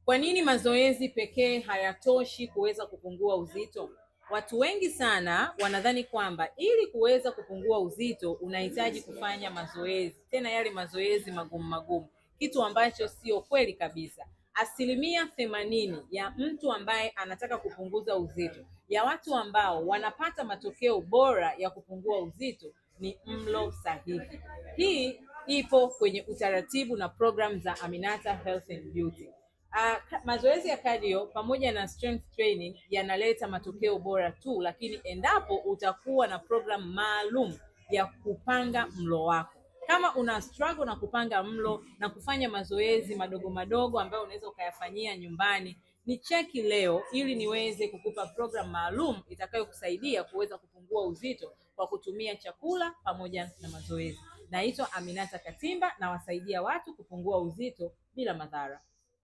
Kwa nini mazoezi pekee hayatoshi kuweza kupungua uzito? Watu wengi sana wanadhani kwamba ili kuweza kupungua uzito unahitaji kufanya mazoezi, tena yale mazoezi magumu magumu, kitu ambacho sio kweli kabisa. 80% ya mtu ambaye anataka kupunguza uzito, ya watu ambao wanapata matokeo bora ya kupungua uzito ni mlo sahihi. Hii ipo kwenye utaratibu na program za Aminata Health and Beauty. Mazoezi ya cardio pamoja na strength training yanaleta matokeo bora tu, lakini endapo utakuwa na program maalum ya kupanga mlo wako. Kama una struggle na kupanga mlo na kufanya mazoezi madogo madogo ambayo unaweza ukayafanyia nyumbani, ni cheki leo ili niweze kukupa program maalum itakayokusaidia kuweza kupungua uzito kwa kutumia chakula pamoja na mazoezi. Naitwa Aminata Katimba, nawasaidia watu kupungua uzito bila madhara.